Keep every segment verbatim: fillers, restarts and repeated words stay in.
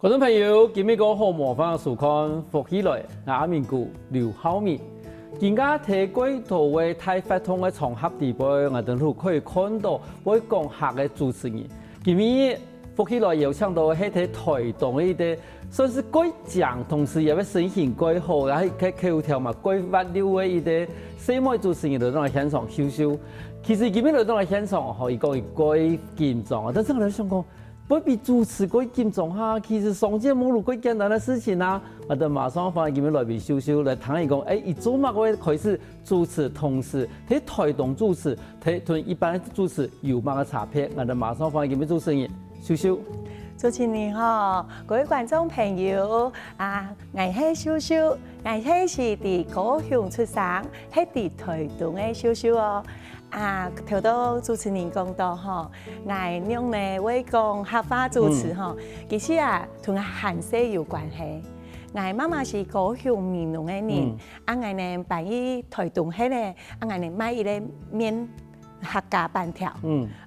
觀眾朋友，今晡日个好無歡迎收看福氣來，𠊎阿明哥劉浩明。今下在蓋多个大活動个場合底背，𠊎兜都可以看到會講客个主持人。今晡日福氣來邀請到个係在台東个一個算是蓋靚，同時也會身形蓋好，然後該口條嘛蓋滑溜个一個細妹主持人來到現場秀秀。其實今晡日來到現場吼，佢講佢蓋緊張啊，但是𠊎想講， 會比主持蓋緊張哈，其實上節目都蓋簡單个事情啊。𠊎兜馬上歡迎今晡日來賓秀秀來聽佢講，欸，佢做麼个會開始主持，同時在台東主持，在同一般个主持有麼个差別？𠊎兜馬上歡迎今晡日主持人秀秀。主持人好，各位觀眾朋友啊，𠊎係秀秀，𠊎係在高雄出生，係在台東个秀秀哦。 啊，頭到主持人講到吼，𠊎仰仔會講客話主持吼，其實啊，同𠊎還細有關係。𠊎媽媽係高雄美濃个人，啊，𠊎呢搬去台東後呢，啊，𠊎呢賣一個麵客家粄條，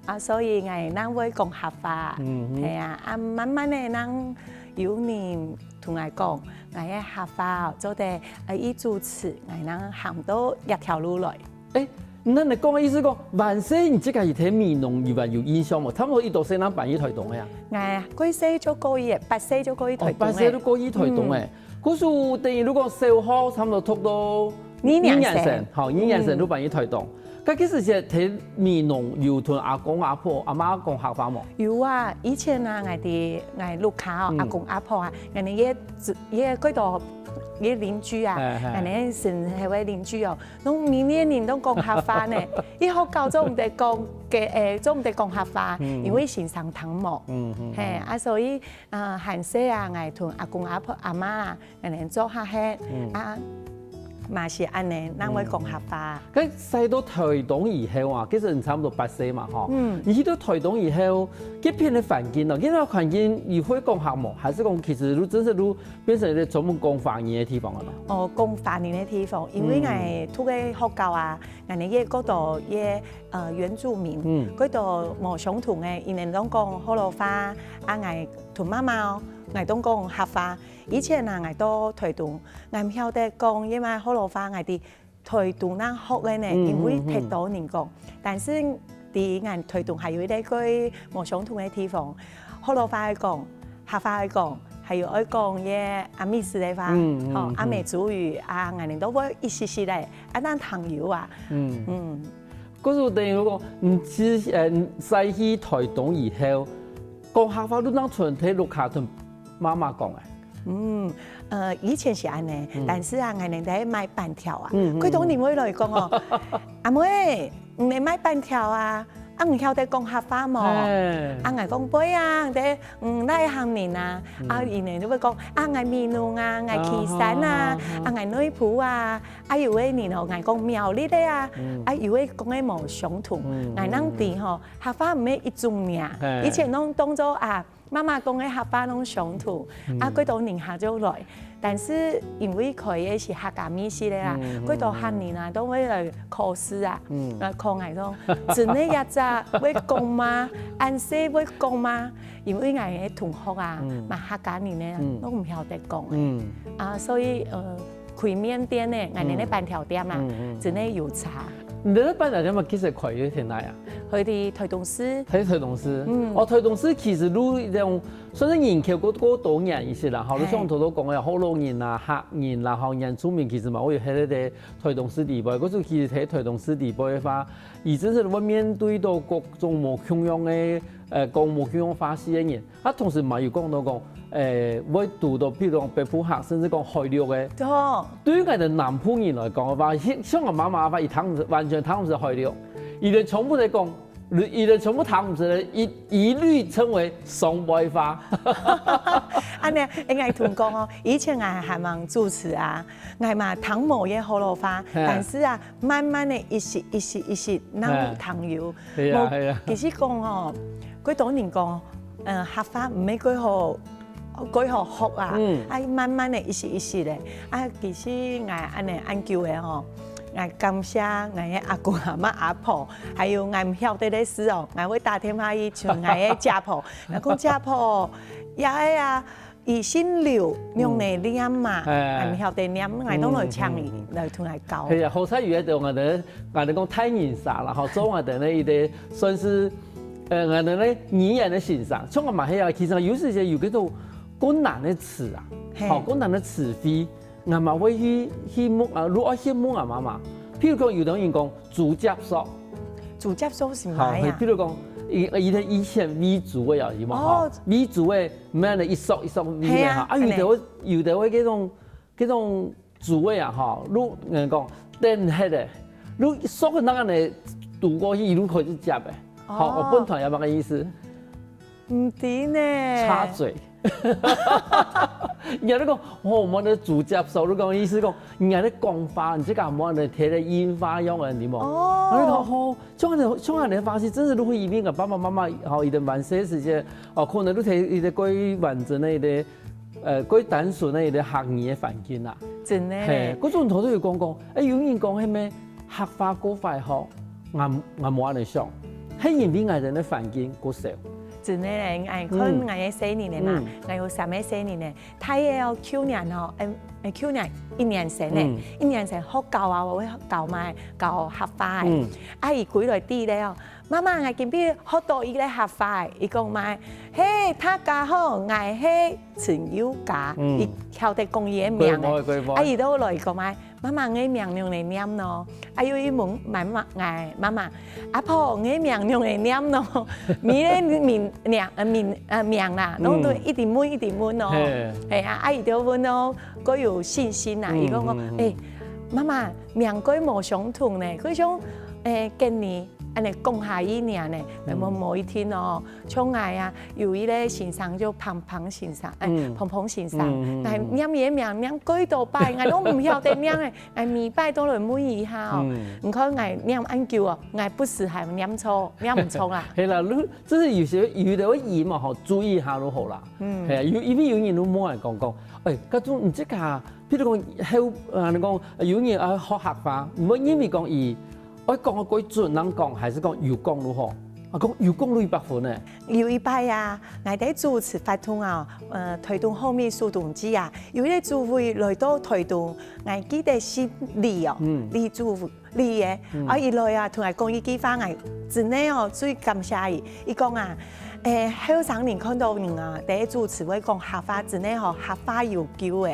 啊，所以𠊎正會講客話。係啊，啊，慢慢仔正有人同𠊎講，𠊎个客話哦，做得呃，一主持，𠊎正行到這條路來。 欸，該你講个意思講，還細你自家係在美濃有還有印象無？差不多幾多歲正搬去台東个啊？𠊎幾歲就過去，八歲就過去台東个。哦，八歲就過去台東个。故所等於如果小學差不多讀到二年生，吼，二年生就搬去台東。該其實係在美濃有同阿公阿婆、阿媽講客話無？有啊，以前啊，𠊎在𠊎屋下哦，阿公阿婆啊，𠊎等个个蓋多个鄰居啊，𠊎等成个鄰居哦， 攏每年人都講客話呢，佢學校做毋得講个，欸，做毋得講客話，因為先生聽無。係啊，所以啊，還細啊，𠊎同阿公阿婆、阿媽啊，𠊎等做下歇啊，嘛係恁仔，正會講客話。該徙到台東以後啊，其實你差不多八歲嘛，吼，你去到台東以後，該片个環境哦，該片个環境你會講客無？還係講其實就真實就變成一個全部講華語个地方了嘛？哦，講華語个地方，因為𠊎讀个學校啊，𠊎等也蓋多也呃原住民，蓋多無相同个，佢等攏講學老話，啊，𠊎同媽媽哦，𠊎都講客話。以前啊，𠊎到台東，𠊎毋曉得講，因為學老話，𠊎在 台東正學个呢，因為忒多人講。但是在𠊎台東還有一個蓋無相同个地方，學老話愛講，客話愛講，還有愛講个阿美族个話，吼，阿美族語啊，𠊎等都會一息息仔，啊，正聽有啊。嗯，故所等於講，你其實呃，徙去台東以後，講客話就正賰在屋下同媽媽講欸。 嗯，呃，以前係恁仔，但是啊，𠊎等在賣粄條啊，嗯，嗯，蓋多人會來講哦，阿妹，你來賣粄條啊，啊，你曉得講客話無？啊，𠊎講會啊，你，嗯，哪位鄉人啊？啊，佢等就會講，啊，𠊎美濃啊，𠊎旗山啊，啊，𠊎內埔啊，啊，有个人哦，𠊎講苗栗个啊，啊，有个講个無相同，𠊎正知吼，客話毋係一種爾，以前攏當做啊， 媽媽講个客話攏相同，啊，蓋多人客就來。但是因為開个係客家美食个啊，蓋多客人啊都會來考試啊，來考𠊎講，真个這隻會講嗎？恁細會講嗎？因為𠊎个同學啊，嘛客家人呢，都毋曉得講欸。啊，所以呃， 開麵店呢，𠊎等个粄條店啊，真个有差。你等个粄條店嘛，其實開在哪啊？開在台東市。在台東市。嗯。哦，台東市其實就一種算是人口過過多元一些啦，吼，就像頭頭講个，學老人啦、客人啦，吼，原住民其實嘛，會有在該个台東市底背。可是其實在台東市底背个話，佢真係會面對到各種無共樣个，呃，講無共樣話事个人。 啊，同時嘛有講到講，欸，會堵到，譬如講北部客，甚至講海陸个。對。對於𠊎等南部人來講个話，像，像𠊎媽媽个話，佢聽毋識，完全聽毋識海陸，佢等全部在講，佢等全部聽毋識个，一，一律稱為上背話。恁仔，欸，𠊎同你講哦，以前𠊎還吂主持啊，𠊎嘛聽無个學老話，係啊。但是啊，慢慢个一息一息一息，正有聽有。係啊，係啊。其實講哦，蓋多人講， 嗯，客話毋係蓋好，蓋好學啊，嗯。愛慢慢个一息一息个。啊，其實𠊎恁仔恁久个吼，𠊎感謝𠊎个阿公阿媽阿婆，還有𠊎毋曉得个事哦，𠊎會打電話去尋𠊎个姐婆，𠊎講姐婆，這个啊，佢姓劉，仰仔唸嘛，嗯。哎。𠊎毋曉得唸，𠊎當來請佢，嗯，嗯，嗯。來同𠊎教。係啊，好彩有一个𠊎等，𠊎等講大人儕啦，吼，做𠊎等个一个算是，呃，𠊎等个語言个先生。像𠊎嘛係啊，其實有時節有這種困難个詞啊，嘿。吼，困難个詞彙，𠊎嘛會去，去問啊，如果去問啊媽媽，譬如講有个人講豬夾索，豬夾索係麼个啊？吼，譬如講，以，以前，以前餵豬个啊，有無？吼，哦。餵豬个，毋係一索一索餵个哈，係啊，啊，有个會，有个會這種，這種豬个啊，吼，你，嗯，講，等歇个，你索个那個呢，渡過去，你可以夾个，吼，哦。𠊎本團有麼个意思？毋知呢。插嘴。人家都講，哦，𠊎等豬夾索，你講意思講，人家在講話，你這個𠊎等貼个印花樣个，你無？哦。然後你講，哦，像恁樣，像恁樣个方式，真係如果因為𠊎爸爸媽媽，吼，佢等還細个時節，哦，可能都貼一个過完整个一个，呃，過單純个一个客語个環境啦。真个。嘿，該陣頭都有講講，哎，有人講，係咩？ 客話過壞吼，𠊎，𠊎無恁樣想，係因為𠊎等个環境過少。真个咧，𠊎看，嗯。𠊎个細人仔嘛，嗯。𠊎有三个細人仔，大个哦，舊年吼，嗯，舊年一年生个，嗯。一年生學校啊，𠊎會教嘛，教客話个。嗯。啊，佢歸來知咧哦，媽媽，𠊎今晡日學到一个客話个，佢講嘛，嘿，大家好，𠊎係陳宥嘉，嗯。佢曉得講佢个名个，歸妹，歸妹。啊，佢就來講嘛， 媽媽，𠊎名仰仔唸呢？啊，又去問媽媽，𠊎媽媽，阿婆，𠊎名仰仔唸呢？名咧名，名，呃，名，呃，名啦，嗯。攏都一直問，一直問哦。嘿。係啊，啊，佢就問哦，過有信心啊，嗯，佢講講，嗯，嗯。哎，媽媽，名過無相同呢，過像，哎，今年恁樣講下一年呢，嗯。無，無一定哦。 像𠊎啊，有一个先生叫彭彭先生，哎，嗯。彭彭先生，嗯，嗯，嗯。𠊎唸佢个名唸幾多擺，𠊎都毋曉得唸个，𠊎每擺都來問一下哦。嗯。你看𠊎唸恁久哦，𠊎不時還唸錯，唸毋著啦。係啦，你，這係有時有个音嘛，吼，注意一下就好啦。嗯。係啊，有，因為有人都問𠊎講講，哎，該種你這個，譬如講，還有，啊，你講，有人啊，學客話，毋好因為講佢 愛講个過準恁講，還係講有講就好？啊，講有講就一百分呢。有一擺啊，𠊎在主持活動啊，呃，臺東後面蘇東記啊，有一个主委來到臺東，𠊎記得姓李哦，嗯。李主委个，嗯。啊，佢來啊，同𠊎講一句話，𠊎真个哦，最感謝佢。佢講啊，誒，後生人看到人啊，在主持會講客話，真个吼，客話有救个。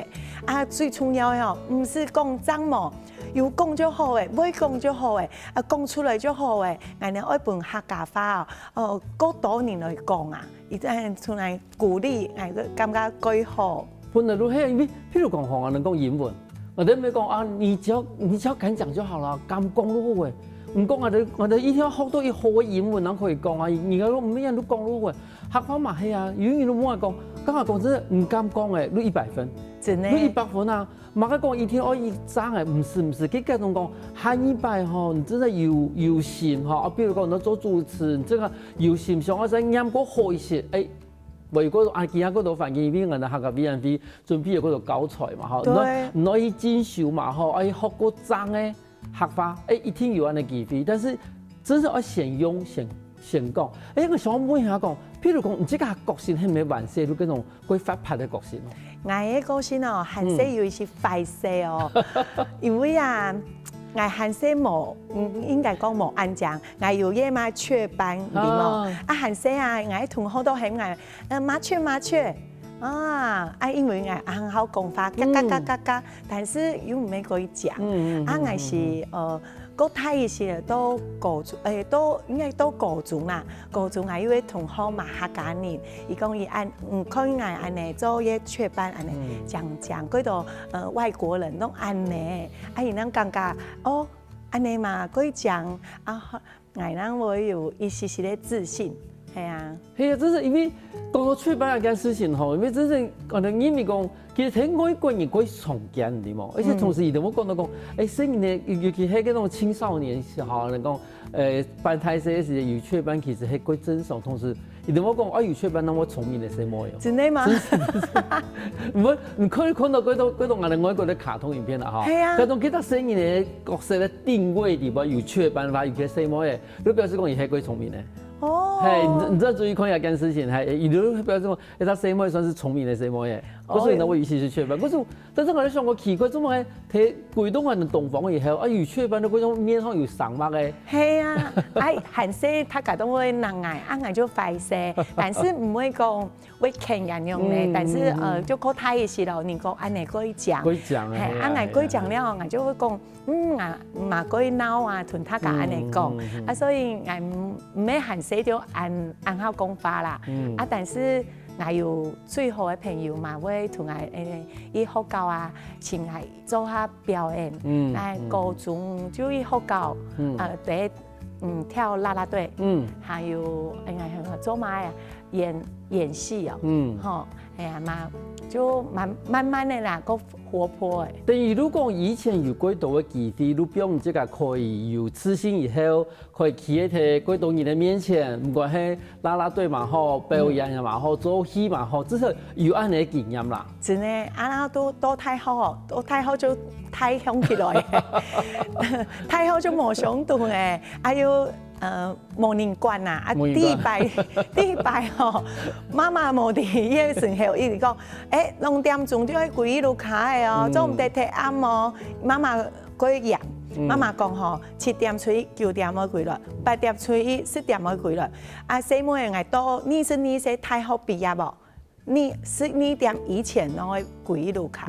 啊，最重要个吼，毋係講正無， 有講就好誒，會講就好誒，啊，講出來就好誒。𠊎等愛分客家話哦，哦，過多人來講啊，佢正出來鼓勵，𠊎个感覺蓋好。本來就係，因為譬如講吼，𠊎等講英文，𠊎等毋係講啊，你只要，你只要敢講就好了，敢講就好誒。毋過𠊎等，𠊎等一定要學到一好个英文，正可以講啊。人家講毋係啊，你講就好誒。客話嘛係啊，有人都問𠊎講，剛剛講真个，毋敢講誒，你一百分，真个。你一百分啊。 麼个講一定愛一張誒，毋係，毋係，佢該種講，下一擺吼，你真个有，有心吼，啊，比如講你做主持，你這個有心想愛再唸過好一些，誒，會有過啊，其他過多環境，因為𠊎等客家委員會準備有過多教材嘛，吼，對。你愛，你愛去進修嘛，吼，愛學過正个客話，誒，一定有恁樣機會，但是真係愛先用，先 先講。誒，𠊎想問一下講，譬如講，你這個個性係毋係還細就該種過活潑个個性哦？𠊎个個性哦，還細有一些壞勢哦。嗯。因為啊，𠊎還細無，嗯，應該講無恁靚。𠊎有一个麻雀斑，對無？啊。啊，還細啊，𠊎个同學都喊𠊎，呃，麻雀，麻雀。啊，啊，因為𠊎很好講話，嘎嘎嘎嘎嘎，嗯。但是又毋係過講。嗯，嗯，啊，𠊎係，嗯，嗯，嗯。呃， 過大一些到高中，誒，到，應該到高中啦。高中還有个同學嘛，客家人，佢講佢恁，嗯，看𠊎恁樣做个雀斑恁樣，嗯。講，講幾多，呃，外國人攏恁樣，啊，佢人感覺，哦，恁樣嘛，過講，啊，𠊎人會有一些些个自信，係啊。 係啊，真係因為講到雀斑這件事情吼，因為真正可能因為講，其實在外國人過常見，對無？而且同時佢都會講到講，嗯。誒，細人仔，尤，尤其係該種青少年時候，人講，誒，半大歲个時節有雀斑，其實係過正常。同時，佢都會講，啊，有雀斑，那麼聰明个細妹哦。真的嗎？真係，真係。毋過，你可以看到幾多，幾多𠊎等外國个卡通影片啦，吼。係啊。該種幾多細人仔角色个定位裡背有雀斑，話有些細妹仔，就表示講佢係過聰明个。哦。嘿，你你再注意看一下這件事情，嘿，你就表示講，哎，這細妹算是聰明个細妹耶。可是呢，我有一些是缺乏，可是，但是𠊎就想講奇怪，做麼个佢歸到𠊎等東方以後，啊，有雀斑的，為什麼面上有生毛个？係啊，哎，還細大家都會罵𠊎，啊，𠊎就壞勢，但是毋會講會譴人樣呢，但是呃，就較大一些咯，你講恁呢過講，過講啊，嘿，啊，𠊎過講了，𠊎就會講，嗯啊，嘛過鬧啊，同大家恁呢講，啊，所以𠊎毋毋會還細就恁恁好講話啦，啊，但是 𠊎有最好个朋友嘛，會同𠊎誒，去學校啊，請𠊎做下表演。嗯，來高中就去學校，嗯，呃，第一，嗯，跳啦啦隊，嗯，還有誒，還有做麼个啊？演演戲哦，嗯，吼，哎呀嘛，就慢慢慢的啦，夠活潑誒。等於如果以前有幾多个機會，如果你自家可以有自信以後， 可以企在該多人个面前，毋管係啦啦隊嘛好，表演嘛好，做戲嘛好，至少有恁樣个經驗啦。真个，啊，然後到到大學哦，到大學就大雄起來，大學就無相同誒，啊又呃無人管吶，啊無人管。第一擺第一擺吼，媽媽無在个時候一直講，誒，兩點鐘就愛歸去屋下个哦，做毋得忒暗哦，媽媽 過嚴。媽媽講吼，七點出去，九點愛歸來，八點出去，十點愛歸來。啊，細妹𠊎到二十二歲大學畢業哦，二十二點以前攏愛歸屋下。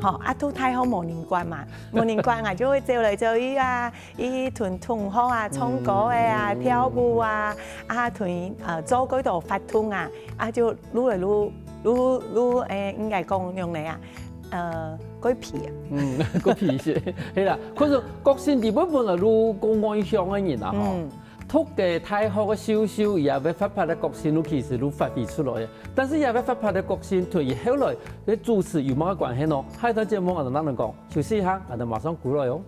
吼，啊，讀大學無人管嘛，無人管𠊎就會走來走去啊，去同同學啊唱歌个啊，跳舞啊，啊，同呃做幾多活動啊，啊，就愈來愈愈愈誒，應該講仰仔啊， 呃，過皮啊。嗯，過皮一些。係啦，可是個性裡背本來就較外向个人啊，吼。嗯。讀个大學个秀秀，也會活潑个個性，其實就發揮出來个。但是也會活潑个個性，同佢後來个主持有麼个關係呢？下一段節目𠊎等慢慢講，休息一下，𠊎等馬上過來哦。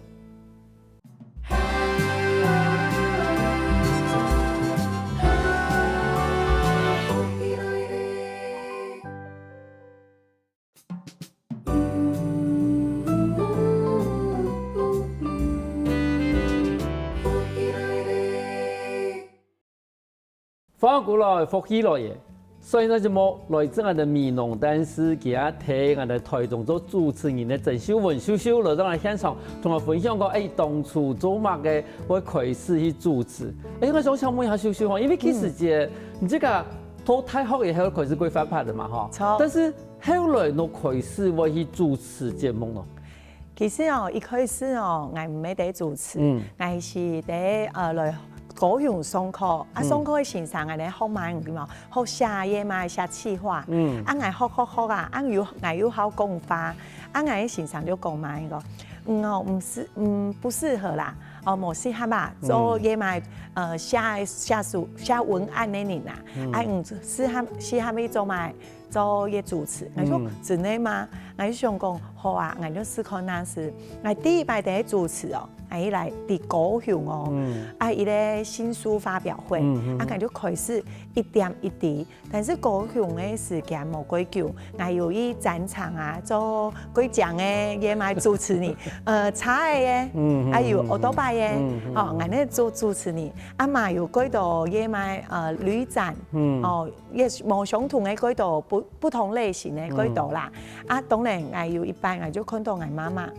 歡迎過來，福氣來了。上一段節目，來自𠊎等美濃電視，佢啊，在𠊎等台中做主持人个曾秀文秀秀來到𠊎現場，同𠊎分享講，誒，當初做麼个會開始去主持。誒，𠊎想請問一下秀秀吼，因為其實這，你這個讀大學以後開始過活潑个嘛，吼。著。但是後來你開始會去主持節目咯？ 其實哦，一開始哦，𠊎毋係在主持，𠊎係在呃來高雄上課，啊上課个先生恁呢學嘛，有無？學寫个嘛，寫企劃，啊𠊎學學學啊，啊又𠊎又好講話，啊𠊎个先生就講嘛，佢講，嗯哦，毋適，嗯，不適合啦，哦，無適合啊，做个嘛，呃，寫寫書寫文案个人啊，啊，嗯，適合適合去做嘛， 做个主持。𠊎說真个嗎？𠊎就想講好啊，𠊎就試看啊試。𠊎第一擺第一主持哦，𠊎一來在高雄哦，啊一個新書發表會，啊𠊎就開始一點一滴。但是高雄个時間無幾久，𠊎有去展場啊，做幾張个个嘛主持人，呃，茶个，啊有奧多拜个，哦，𠊎呢做主持人，啊嘛有幾多个嘛呃旅展，哦， 也係無相同个幾多，不不同類型个幾多啦。啊當然𠊎有一擺𠊎就看到𠊎媽媽，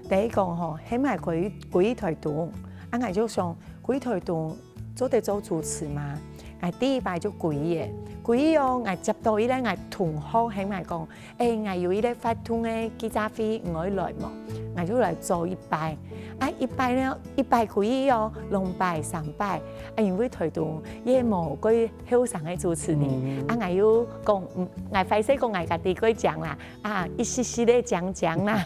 第一講吼，喊𠊎歸歸台東，啊𠊎就想歸台東做得做主持嗎？𠊎第一擺就歸了，歸了哦，𠊎接到一個𠊎同學喊𠊎講， 誒，𠊎有一個活動个記者會，你愛來無？𠊎就來做一擺。啊，一擺呢，一擺可以哦，兩擺、三擺。啊，因為台東也無過後生个主持人，啊，𠊎又講，嗯，𠊎壞勢講𠊎家己過靚啦，啊，一息息仔靚靚啦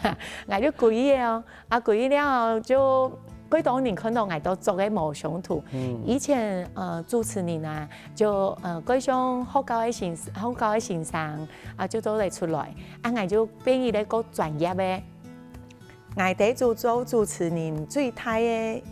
，𠊎就可以了哦。 啊，過去了後就幾多人看到𠊎都做个無相同。以前呃主持人啊，就呃過像學校个先學校个先生啊，就做得出來，啊𠊎就變一個較專業个。𠊎第一做做主持人最大个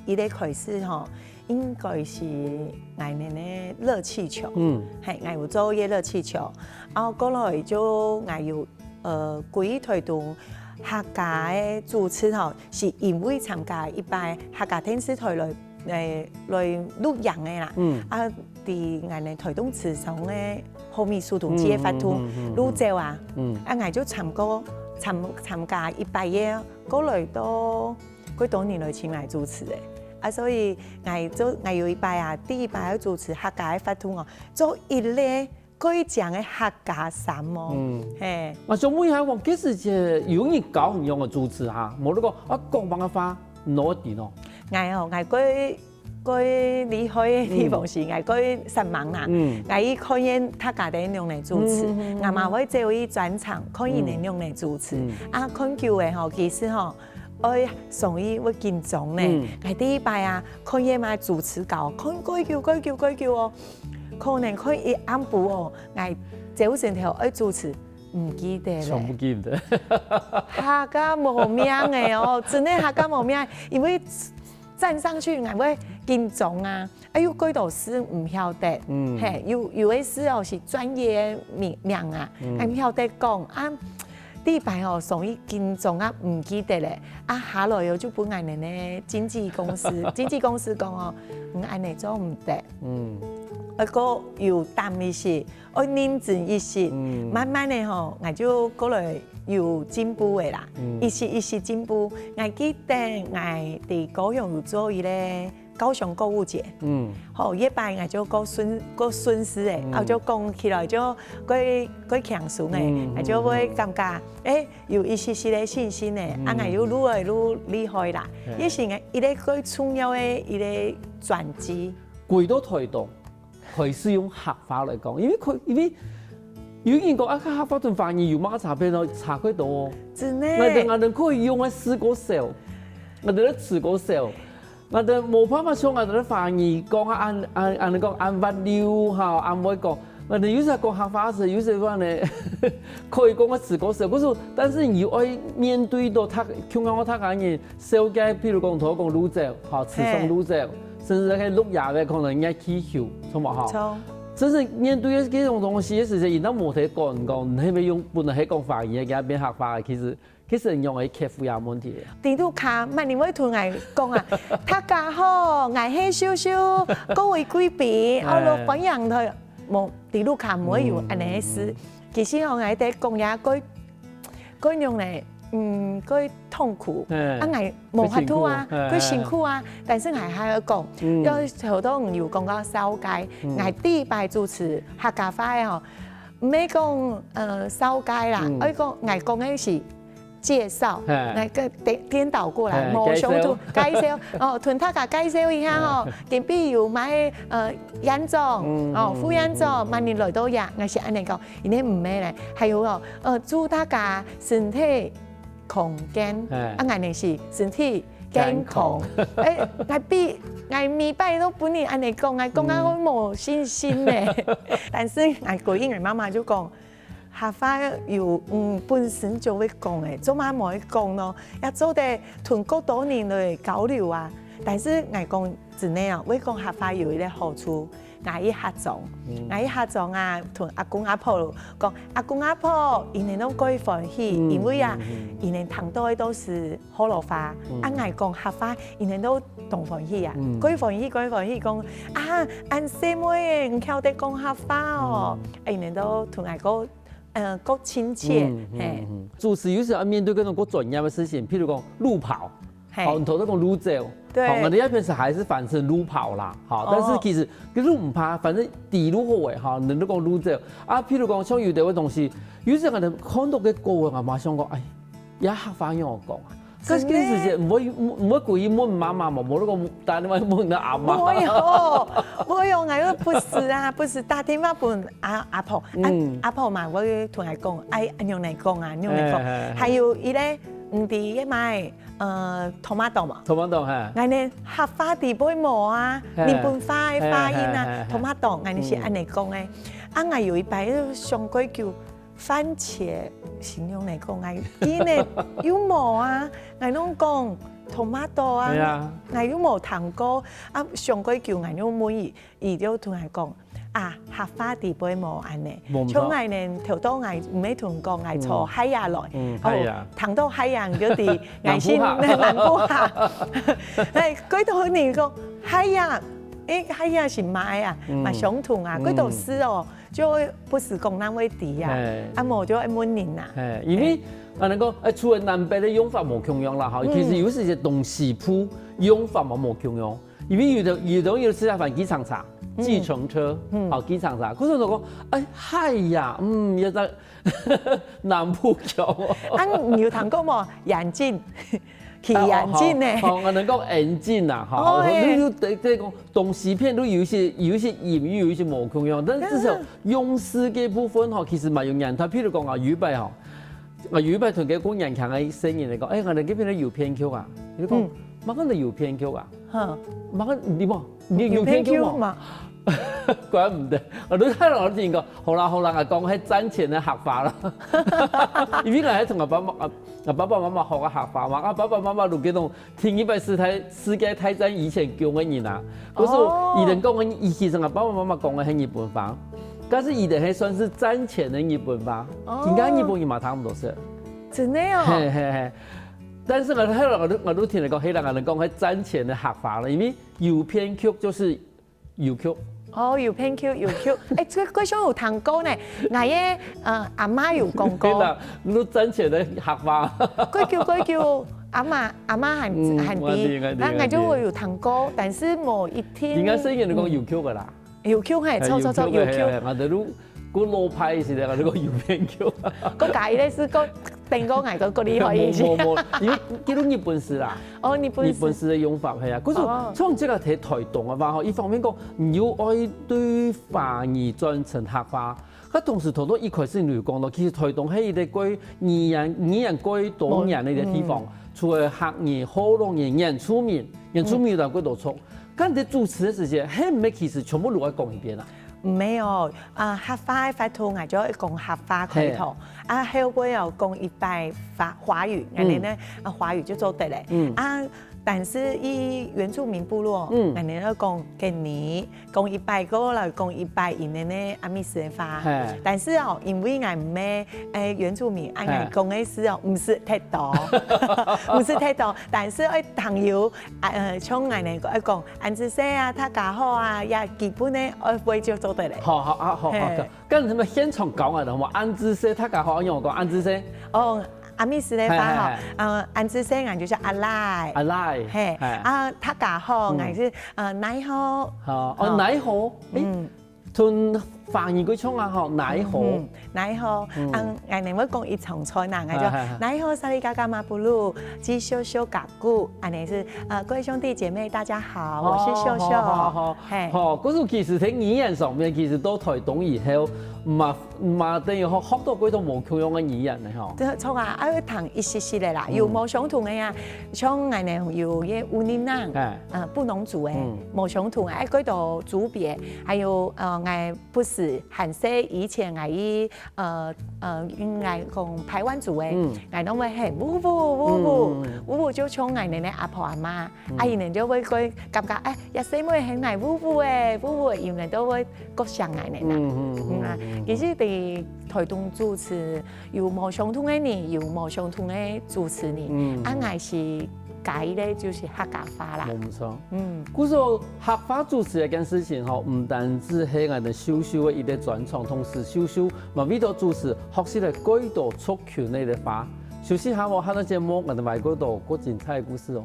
一個開始吼，應該係𠊎个熱氣球，嗯，嘿，𠊎有做一個熱氣球，啊過來就𠊎有 呃，歸台東客家个主持吼，係因為參加一擺客家電視台來來錄影个啦。啊在𠊎等臺東池上个後面樹洞街个活動，鹵洲啊，啊𠊎就參過參參加一擺个，過來到幾多年來請𠊎主持个。啊所以𠊎做𠊎有一擺啊，第一擺愛主持客家个活動哦，做一類 蓋靚个客家衫哦。係。啊想問一下講，該時節有人教你仰般主持哈？無你講啊講麼个話，你會知哦？𠊎哦，𠊎蓋蓋厲害个地方係𠊎蓋煞猛啦。𠊎去看見大家在仰般主持，𠊎嘛會走去專場看佢等仰般主持。啊看久了吼，其實吼，愛上去會緊張呢。𠊎第一擺啊，看見嘛主持稿，看蓋久蓋久蓋久哦，可能看一暗晡哦， 𠊎朝晨頭愛主持，毋記得了。全部記毋得。客家無命个哦，真个客家無命，因為站上去𠊎會緊張啊，啊又蓋多字毋曉得，係，有有个字哦係專業名名啊，𠊎毋曉得講啊。第一擺哦，所以緊張啊毋記得了，啊下來哦就分𠊎等个經紀公司，經紀公司講哦，你恁樣做毋得，愛過有膽一息， 愛認真一息，慢慢个吼，𠊎就過來有進步个啦，一息一息進步。𠊎記得𠊎在高雄有做一個高雄購物節，吼，該擺𠊎就較順較順勢个，啊就講起來就較較輕鬆个，𠊎就會感覺，欸，有一息息个信心个，啊𠊎又愈來愈厲害啦，這係𠊎一個較重要个一個轉機。回到臺東， 開始用客話來講，因為可因為有人講啊，客話同華語有麼个差別咯？差較多哦。真个。𠊎等𠊎等可以用个字較少，𠊎等个詞較少，𠊎等無辦法像𠊎等个華語講啊，恁恁恁樣講恁滑溜哈，恁會講。𠊎等有時講客話時，有時講呢，可以講个詞較少，可是但是你又愛面對到大，共樣个大家人，紹介，譬如講頭講鹵洲，哈，池上鹵洲。 甚至係鹿野个可能愛氣球，著無吼？著。真係面對這種東西个時節，佢都無得講，講你係毋係用本來係講華語个，佢變客話个，其實其實仰會克服這問題。在路下，麼人會同𠊎講啊？大家好，𠊎係秀秀，各位貴賓，哦，歡迎來。無，在路下毋會有恁樣个事。其實吼，𠊎在講這个 該樣呢，嗯，該痛苦，啊，𠊎無法度啊，該辛苦啊，但是𠊎還愛講，有好多人有講到紹介，𠊎第一擺主持客家話个吼，毋係講呃紹介啦，愛講𠊎講个係介紹，𠊎个顛顛倒過來，無相同，介紹，哦，同大家介紹一下吼，隔壁有麼个呃院長，哦，副院長，麼人來到這，𠊎係恁樣講。 因為毋係咧，還有哦，呃，祝大家身體康健，啊，𠊎呢係身體健康。欸，𠊎比𠊎每擺都分你恁樣講，𠊎講啊，𠊎無信心呢。但是𠊎个因為媽媽就講，客話有嗯本身就會講欸，做麼無會講咯？也做得同較多人來交流啊。但是𠊎講真个啊，會講客話有一個好處， 𠊎一下莊，𠊎一下莊啊，同阿公阿婆講，阿公阿婆，佢等都蓋歡喜，因為啊，佢等聽到个都係學老話，啊，𠊎講客話，佢等都當歡喜啊，蓋歡喜蓋歡喜講，啊，恁細妹仔，你曉得講客話哦，啊，佢等都同𠊎講，呃，較親切，嘿。主持有時愛面對各種較專業个事情，譬如講路跑， 好，你頭先講鹵洲，對，好，𠊎等這片是還是翻成路跑啦，好，但是其實其實毋怕，反正底路好欸，哈，人都講鹵洲啊。譬如講像有兜个東西，有時𠊎等看到个歌啊，𠊎馬上講，哎，這客話仰講啊？可是這時節毋會毋毋會故意問媽媽嘛，無你講打電話問你阿媽。無喲，無喲，𠊎又毋係啊，毋係打電話問阿阿婆，阿阿婆嘛會同𠊎講，哎，恁樣來講啊，恁樣來講，還有一個，毋知个買。 呃，tomato嘛。tomato哈。𠊎呢，客話底背無啊，日本話个發音啊，tomato，𠊎呢係恁樣講个。啊，𠊎有一擺就想過叫番茄，形容來講，𠊎佢呢又無啊，𠊎攏講tomato啊，𠊎又無聽過，啊，想過叫𠊎又問佢，佢就同𠊎講，啊，客話知背無恁呢？無毋著。像𠊎呢，頭到𠊎毋係同講，𠊎坐海牙來，嗯，哦，海牙。聽到海牙就知𠊎先南部客。南部客。哎，幾多人講海牙，誒，海牙係麼个啊？嗯。嘛相同啊，嗯。幾多字哦，就毋使講，人會知啊。嘿。啊，無就愛問人啊。嘿，因為，嘿。啊，恁樣講，哎，除了南北个用法無共樣啦，吼，嗯。其實有時節東西部用法嘛無共樣。 因為有的，有的人有時間翻計程車，嗯。計程車，嗯。哦，計程車。可是𠊎講，哎，海牙，嗯，也在南部腔哦。啊，你有聽過無？眼鏡，去眼鏡呢？啊，哦，哦，哦，𠊎等講眼鏡啊，吼，哦，嘿。你，你，對，對，講東西片都有一些，有一些音，又有一些無共樣，但是至少嗯。用詞个部分吼，其實蠻有年頭。譬如講啊，有一擺吼，啊，有一擺同个過年輕个細人來講，哎，𠊎等這片个郵便局啊，佢講，嗯。麼个郵便局啊？ 哈。麼个，你無，你有郵便局無？郵便局嘛。怪毋得，𠊎都太老聽講，好啦好啦，𠊎講係賺錢个客話啦。因為𠊎還同𠊎爸媽，啊，啊，爸爸媽媽學个客話嘛，啊，爸爸媽媽都這種聽一擺世界，世界大戰以前講个人啊。可是哦。佢等講个，佢其實𠊎爸爸媽媽講个係日本話，但是佢等還算係賺錢个日本話，哦。今个日本人嘛聽毋識。真个哦。嘿嘿嘿。 但是𠊎，後來𠊎都，𠊎都聽人講，後來𠊎人講，係賺錢个客話了，因為郵便局就係郵局。哦，郵便局，郵局。哎，這个好像有聽過呢。𠊎个，呃，阿媽有講過。對啦，你都賺錢个客話。過久，過久，阿媽，阿媽還，嗯，還知。𠊎知，𠊎知，啊，𠊎就有聽過，但是無一定。應該係人講郵局个啦。 郵局嘿，哎，著，著，著，郵局个，郵局。嘿，嘿，𠊎兜都，過老派一些个，𠊎兜講郵便局。過加一類是過，等過𠊎个，過厲害一些。無，無，無，因為這都日本式啦。哦，日本式。日本式个用法，係啊。可是哦。像這个在台東个話，吼，一方面講，你又愛對華語轉成客話，佢同時頭頭一開始你有講到，其實台東係一個過語言，語言過多元个一個地方，嗯。除了客語、學老語、原住民，原住民有當過多族， 該你在主持个時節，係毋係其實全部都愛講一遍啊？毋係哦，啊，客話个發音，𠊎就愛講客話開頭，嘿。啊，後尾哦，講一擺華，華語，嗯。恁樣呢，啊，華語就做得了。嗯。啊，但是以原住民部落，嗯。恁樣愛講客語，講一擺過來講一擺，因為呢，阿美斯个話。嘿。但是哦，因為𠊎毋係，誒，原住民，啊，嘿。𠊎講个係哦，毋識忒多，毋識忒多，但是愛聽有 啊，呃，像𠊎呢，愛講恁仔細啊，大家好啊，也基本个愛會就做得了。好，好，好，好，好，嘿。該你們現場教𠊎，好無？恁仔細，大家好，用講恁仔細。哦，阿美斯个話吼，嘿，嘿，嘿。呃，恁仔細，𠊎就係阿賴。阿賴。嘿，嘿。啊，大家好，嗯。𠊎係，呃，你好。好，哦，好。你好，誒，嗯。 同華語个唱啊吼，你好。嗯，你好，嗯。啊，𠊎等會講一長串啊，𠊎就，哎，哎，哎。你好，沙利嘎嘎馬布魯，吉秀秀嘎咕，恁樣係，呃，各位兄弟姐妹，大家好，我是秀秀。好，好，好，好。嘿。好，可是其實在語言上面，其實到台東以後，嘛，嘛等於學，學到幾多無共樣个語言个吼。對，著啊，啊，愛聽一息息个啦，嗯。有無相同个啊，像𠊎等有个烏尼囊，哎。呃，布農族个，嗯。無相同个，哎，幾多族別，還有，呃，𠊎 不時還細以前𠊎去，呃，呃，應該講排灣族个，嗯。𠊎攏會喊嗚嗚，嗚嗚，嗯。嗚嗚就像𠊎等个阿婆阿媽，嗯。啊，佢等就會，會感覺，哎，這細妹喊𠊎嗚嗚欸，嗚嗚欸，佢等都會較想𠊎等啊。嗯，嗯，嗯，嗯啊，嗯，嗯。其實在台東主持有無相同个人，有無相同个主持人，嗯，嗯。啊，𠊎係 該一類就係客家話啦。無錯。嗯。故所客話主持這件事情吼，毋單止係𠊎等秀秀个一個專長，同時秀秀嘛為著主持學習了幾多族群个話。休息下，𠊎下个節目，𠊎等還有幾多過精彩个故事哦。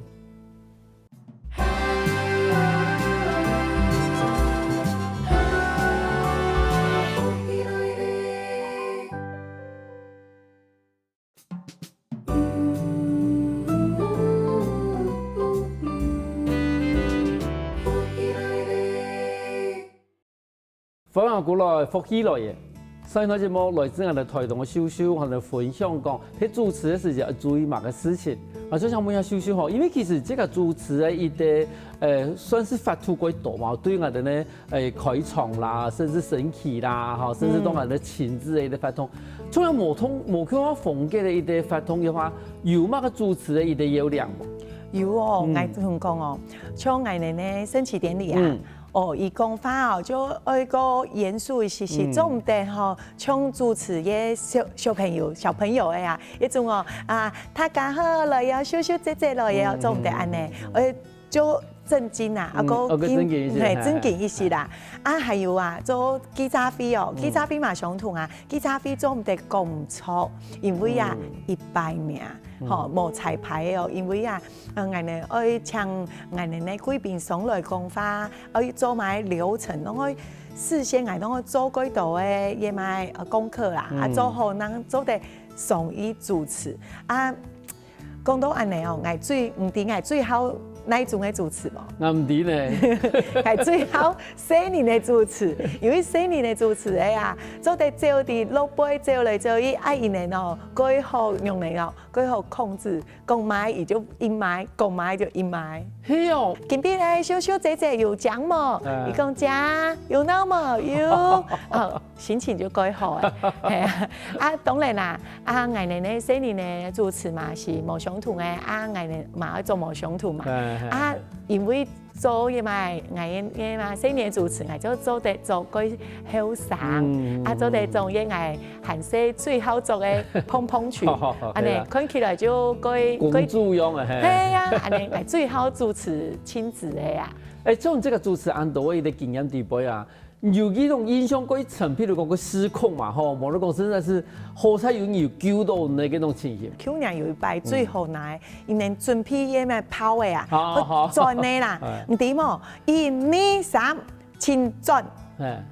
歡迎過來，福氣來了。上一段節目來自𠊎等台東个秀秀，𠊎等分享講，在主持个時節愛注意麼个事情。啊，就想問一下秀秀吼，因為其實這個主持个一個，呃，算是法度較多嘛，對𠊎等个 誒，開場啦，甚至升旗啦，吼，甚至當然个親子个一個活動，嗯。像有無同，無共樣風格个一個活動个話，有麼个主持个一個要領無？有哦，嗯。𠊎同你講哦，像𠊎等呢升旗典禮啊，嗯。哦，佢講話哦，就愛過嚴肅一些些，嗯。做毋得吼，像主持个小，小朋友，小朋友个啊，一種哦，啊，大家好，來哦，秀秀姐姐來哦，嗯，做毋得恁呢，嗯，嗯，嗯。愛就正經啊，啊，嗯，過哦，過正經一些，嘿，嘿，正經一些啦。啊，還有啊，做記者會哦，嗯。記者會嘛相同啊，記者會做毋得講錯，因為啊，嗯。一擺命，嗯。吼，無彩排个哦，因為啊，呃，𠊎等愛請𠊎等个貴賓上來講話， 愛做麼个流程，攏愛事先𠊎攏愛做幾多个，也麼个，呃，功課啦，啊，嗯。做好正做得上去主持。啊，講到恁呢哦，𠊎最，毋知𠊎最好哪種个主持無？𠊎毋知呢。𠊎最好細人个主持，因為細人个主持个啊，做得走在落背走來走去，啊，佢等哦，過好用个哦，過好控制。 講麼个佢就應麼个，講麼个就應麼个。係哦。今晡日秀秀姐姐有靚無？嗯。佢講靚，有鬧無？有。哦，心情就蓋好誒。係啊，啊，當然啦，啊，𠊎等个細人个主持嘛是無相同个，啊，𠊎等嘛愛做無相同嘛。嗯，嗯。啊，因為 做个嘛，𠊎个嘛，細人主持，𠊎就做得做過後生，嗯，啊，做得做个𠊎還細最好做个蓬蓬裙，好，好，好，恁呢，係啊。看起來就過，公主樣啊，嘿。係啊，恁呢，𠊎最好主持親子个啊。誒，像這個主持恁多个一個經驗底背啊，有這種印象過深，譬如講過失控嘛，吼，無論講真的是好彩有你有救到那個那種情形。舊年有一擺最好拿个，佢等準備个嘛拋个啊，好，好。轉个啦，哎。毋知無？ 一、二、三，請轉。哎。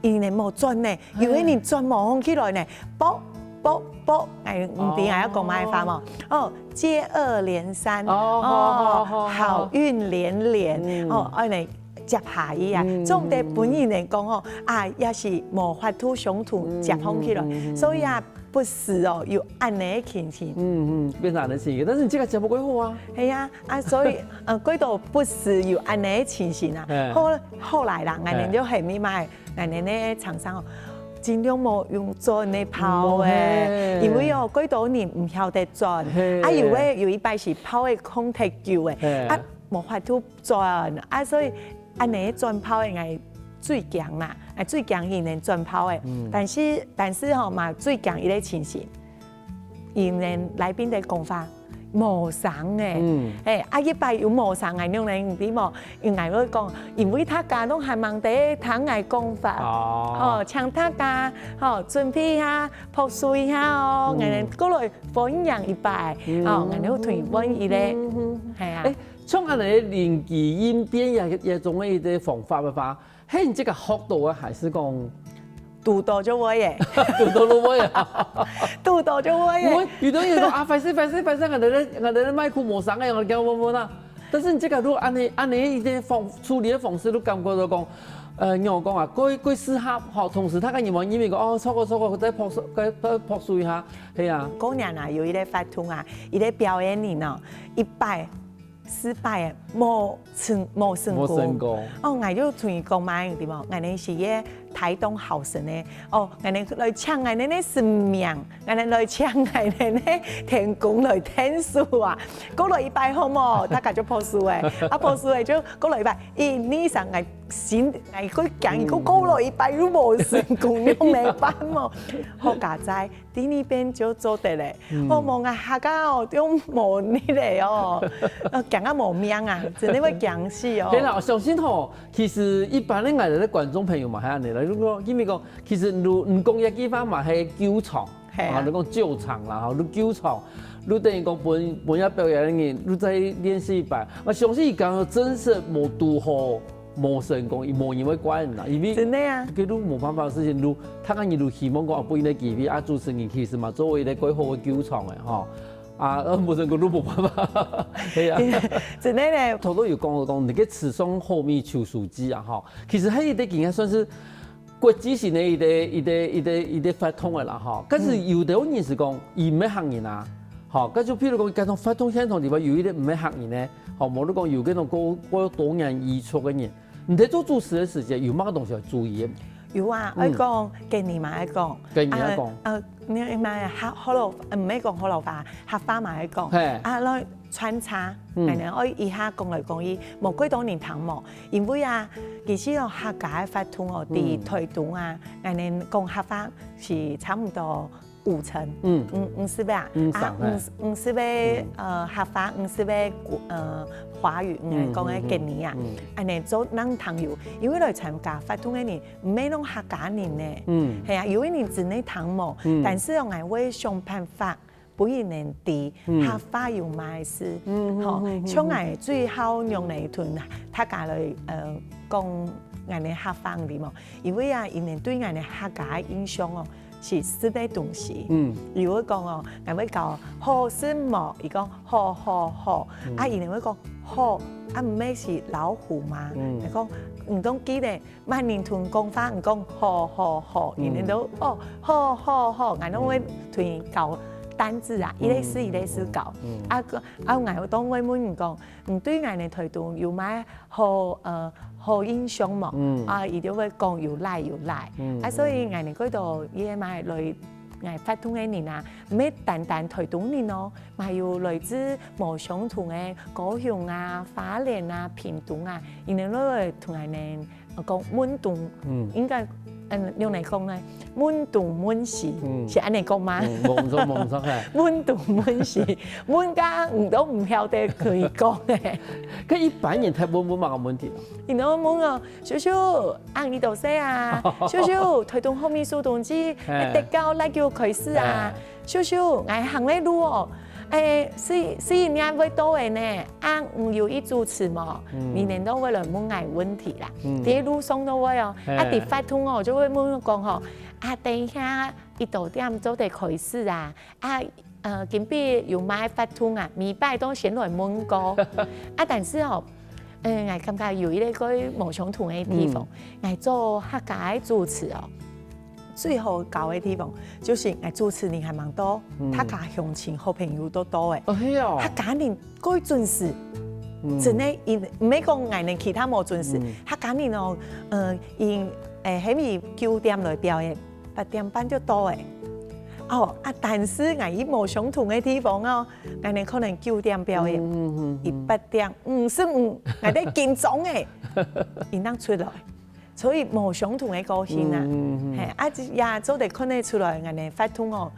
佢等無轉呢，有个人轉無䟘起來呢，啵，啵，啵，哎，毋知𠊎愛講麼个話無？哦，接二連三，哦，好，好，好，好。好運連連，嗯。哦，恁呢接下去啊，嗯，總得分人來講哦，啊，也是無法度相同接䟘起來，嗯，嗯，嗯，嗯。所以啊， 不時哦，有恁呢个情形。嗯，嗯，變成恁呢情形。但是你這個節目過好啊。係啊，啊，所以，呃，過到不時有恁呢个情形啊。哎。後，後來啦，𠊎等就很明白，𠊎等个廠商哦，盡量莫用轉个拋个，嗯，嘿。因為哦，過多人毋曉得轉，嘿。啊，有个，有一擺是拋个空忒久个，嘿。啊，無法度轉，啊，所以恁呢个轉拋个，𠊎最驚啦。 啊，最驚佢等轉拋个。嗯。但是，但是吼嘛，最驚一個情形，佢等來賓个講話無聲个。嗯。嘿，啊，一擺有無聲个，仰般你知無？因為𠊎會講，因為大家攏還吂在聽𠊎講話。哦。吼，請大家，吼，準備一下，拍手一下哦，嗯。𠊎等過來歡迎一擺，嗯。吼，𠊎等會推歡一個。嗯，嗯，嗯。係啊。誒，像恁呢臨機應變也，也總有一個方法个話， 嘿，你這個學到啊，還係講？堵到就會耶。堵到就會啊。堵到就會耶。毋會，有兜人講啊，壞勢，壞勢，壞勢，𠊎兜个，𠊎兜个麥克無聲个，𠊎驚問問啊。但是你這個如果恁呢，恁呢一個方，處理个方式，你感覺到講，呃，仰般講啊，過，過適合，吼，同時大家人嘛認為講，哦，錯過，錯過，再拍手，再，再拍手一下，係啊。過年啊，有一個活動啊，一個表演人哦，一擺 失敗个，無成，無成功。無成功。哦，𠊎就同佢講嘛，對無？𠊎等係个台東好神个，哦，𠊎等來請𠊎等个神明，𠊎等來請𠊎等个天公來𢯭手啊。過來一擺好無？大家就拍手誒，啊，拍手誒就過來一擺，一、二、三，𠊎心，𠊎過驚，過過來一擺又無成功，仰般辦無？好佳哉， 第二遍就做得咧。嗯。哦，無啊，客家哦，就無力咧哦，呃，驚啊無命啊，真的會驚死哦。對啦，相信吼，其實一般个𠊎兜个觀眾朋友嘛，係恁呢啦。如果因為講，其實你，你講一句話嘛，係救場，係啊。啊，你講救場啦，吼，你救場，你等於講分，分這表演个人，你再練習一擺。啊，相信佢講真實無堵好， 無成功，佢無人會怪你啦，因為真的啊。這都無辦法个事情，你，大家人都希望講，啊，分你个機會，啊，主持人其實嘛，做為一個蓋好个救場个，吼。啊，呃，無成功都無辦法，係啊。真的咧。頭頭有講到講，你个池上好米求熟記啊，吼，其實係一個應該算是國際性个一個，一個，一個，一個活動个啦，吼。但是有兜人係講，佢毋係客人啊，吼，該就譬如講，該種活動現場地方有一個毋係客人呢，吼，無你講有該種過，過多元語族个人， 你在做主持个時節，有麼个東西愛注意个？有啊，嗯。愛講，今年嘛愛講。今年愛講。啊，啊，你嘛客，學老，毋係講學老話，客話嘛會講。嘿。啊，來穿插，嗯。𠊎等愛一下講來講去，無幾多人聽無。因為啊，其實哦，客家个活動哦，嗯。在台東啊，𠊎等講客話是差不多五成，嗯。五，五十个啊，五十，啊，嘿。五，五十个，嗯。呃，客話，五十个，呃，華語，嗯，講个國語啊，嗯，嗯。恁呢做人聽有，因為來參加活動个人，毋係攏客家人呢。嗯。係啊，有个人真个聽無，嗯。但是哦，𠊎會想辦法，分佢等知，嗯。客話有麼个意思。嗯，嗯，吼，嗯，嗯，像𠊎最好用个一段，大家來，呃，講𠊎个客話哩無？因為啊，佢等對𠊎个客家个印象哦，是食个東西。嗯。比如講哦，𠊎會教好食無，佢講好好好，嗯。啊，佢等會講好，啊，毋係是老虎嗎？嗯。佢講，你都記得 萬寧同講話，你講好好好，嗯。佢等都哦，好好好，𠊎攏會同佢教單字啊，嗯。一个字一个字教。嗯。啊，个，啊，𠊎當會問佢講，你對𠊎个台東有麼个好，呃，好印象無？嗯。啊，佢就會講有來有來。嗯，啊，所以嗯。𠊎等幾多也嘛來𠊎活動个人啊，毋係單單台東人哦，嘛有來自無相同个高雄啊、花蓮啊、屏東啊，佢等都會同𠊎等 講問東，嗯。應該，嗯，用來講呢，問東問西，嗯。是恁呢講嗎？嗯，無錯，無錯，嘿。問東問西，問到你都毋曉得可以講欸。該一般人大部分問麼个問題啊？佢都問哦，叔叔，啊，你多歲啊？叔叔，台東好味速凍雞，嘿。得到哪久開始啊？嘿。 叔叔，𠊎行个路哦，欸，四，四月會到个呢，啊，你有去主持無？嗯。你等都會來問𠊎問題啦。嗯。在路上都會哦，嘿。啊，在活動哦，就會問講吼，啊，等一下幾多點做得開始啊？啊，呃，今晡有麼个活動啊？每擺都先來問過。啊，但是哦，呃，𠊎感覺有一個無相同个地方，嗯。𠊎做客家个主持哦， 最好搞个地方，就係𠊎主持人還吂到，嗯。大家鄉親好朋友都到欸。哦，係哦。客家人蓋準時，嗯。真个，因，毋係講𠊎等其他無準時，嗯。客家人哦，呃，因，欸，係毋係九點來表演，八點半就到欸。哦，啊，但是𠊎去無相同个地方哦，𠊎等可能九點表演，嗯，嗯，嗯，嗯。佢八點五十五，𠊎在緊張欸，佢正出來。 所以無相同个個性啊。嗯，嗯，嗯。嘿，啊，這也做得看得出來，𠊎等活動哦，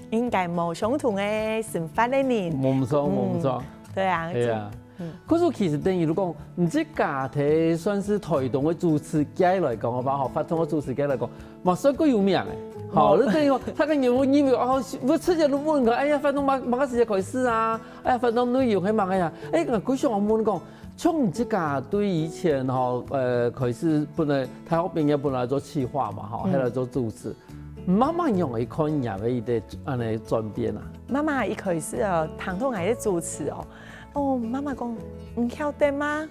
應該無相同个生活个人。無錯，嗯，無錯。對啊，係啊。嗯。可是其實等於如果你自家在算是台東个主持界來講，好吧，吼，活動个主持界來講，嘛算夠有名个。吼，哦。你等於講，大家有，因為哦，我直接就問講，哎呀，活動麼，麼个時間開始啊？哎呀，活動內容係麼个呀？哎，𠊎想問講， 像你自家對以前吼，呃，開始本來大學畢業本來做企劃嘛，吼，嗯。後來做主持，媽媽仰般看你个一個恁呢轉變啊？媽媽一開始哦，聽到𠊎个主持哦，哦，媽媽講，你曉得嗎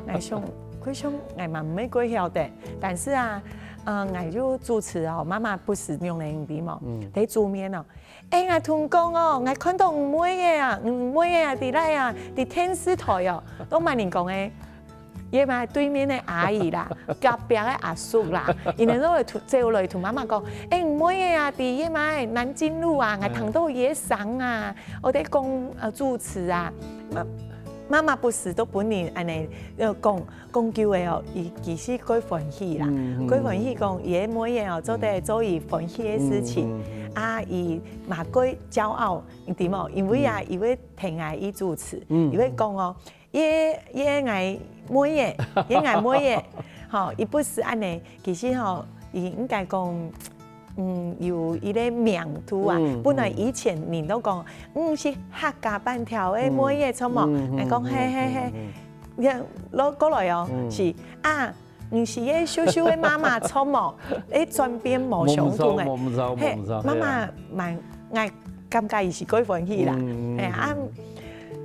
？𠊎想，𠊎想，𠊎嘛毋係幾曉得，但是啊，呃，𠊎就主持哦，媽媽不時用个用題嘛，嗯。在桌面哦， 哎，𠊎同你講哦，𠊎看到你妹仔啊，你妹仔啊，在哪啊？在電視台哦，都麼人講个？也嘛對面个阿姨啦，隔壁个阿叔啦，佢等都會同，走來同媽媽講，哎，你妹仔啊，在也嘛南京路啊，𠊎聽到佢个聲啊，𠊎在講，呃，主持啊。媽，媽媽不時都分人恁呢，呃，講， 講久个哦，佢其實蓋歡喜啦，嗯，嗯，蓋歡喜講，佢个妹仔哦，做得做佢歡喜个事情，嗯，嗯，嗯。啊，佢嘛蓋驕傲，你知無？因為啊，嗯。佢會聽𠊎去主持，嗯。佢會講哦，佢，佢𠊎妹仔，佢𠊎妹仔，吼，佢不是恁呢，其實吼，佢應該講， 嗯，有一個名度啊。嗯，本來以前人都講，嗯，係客家粄條个妹仔，嗯。著無？嗯，嗯，𠊎講，嗯，嘿，嘿，嘿。嗯，嗯。然後過來哦，嗯。係，啊，毋係个秀秀个媽媽，著無？誒，轉變無相同个。無錯，無錯，嘿，無錯，媽媽蠻，𠊎感覺佢係蓋歡喜啦。嗯，嗯，嘿，啊，嗯。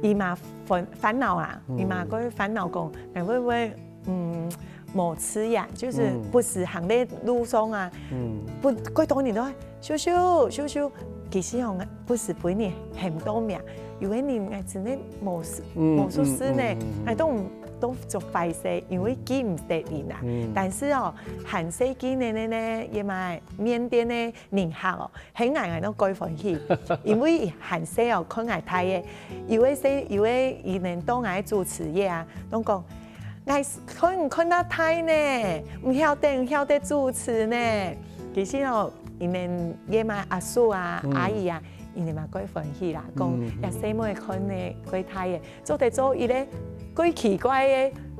佢嘛煩，煩惱啊，嗯。佢嘛蓋煩惱講，哎，會毋會 嗯，無自然，就是嗯。不時行在路上啊，嗯。不，蓋多人都，秀秀，秀秀，其實哦，毋係分人喊到名，有个人𠊎真个無識，嗯，無識字呢，嗯，嗯，嗯。𠊎都毋，都足壞勢，因為記毋得人啊。嗯。但是哦，還細記呢呢呢，也嘛緬甸个人客哦，喊𠊎𠊎都蓋歡喜，因為還細哦，看𠊎大个，有个細，有个佢等到𠊎主持个啊，都講， 𠊎看你看到大呢，毋曉得，毋曉得主持呢。其實哦，佢等也嘛阿叔啊、嗯。阿姨啊，佢等嘛蓋歡喜啦，講，嗯，嗯。這細妹看呢，蓋大个，做得做一個蓋奇怪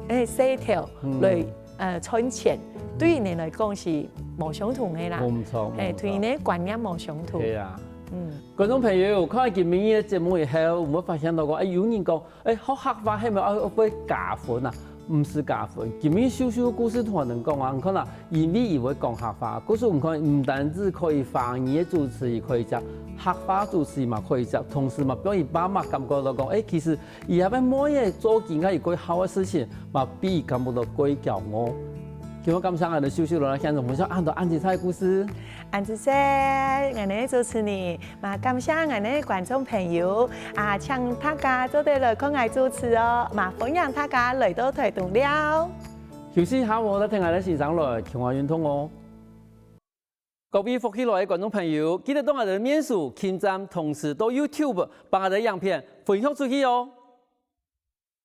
个，誒，事頭，嗯。來，呃，賺錢，對佢等來講係無相同个啦。無錯，誒，無錯。對佢等觀念無相同。對啊。嗯。觀眾朋友，看完今晡日个節目以後，有無發現到講，誒，有人講， 誒，學客話係毋係愛會加分啊？毋使加分，今晡日秀秀故事同𠊎等講啊，你看啊，因為佢會講客話，故所你看，毋單止可以華語个主持，佢可以接，客話主持嘛可以接，同時嘛，分佢爸媽感覺到講，誒，其實佢這個妹仔做緊个佢蓋好个事情，嘛分佢感覺到蓋驕傲。今日感謝𠊎等秀秀來到現場分享恁多恁精彩个故事。恁仔細，𠊎等个主持人， 嘛感謝𠊎等个觀眾朋友，啊，請大家做得來看𠊎主持哦，嘛歡迎大家來到臺東尞。休息一下哦，來跈𠊎等先生來，共下運動哦。各位福氣來个觀眾朋友，記得到𠊎等个面書、網站，同時到YouTube，幫𠊎等个影片分享出去哦。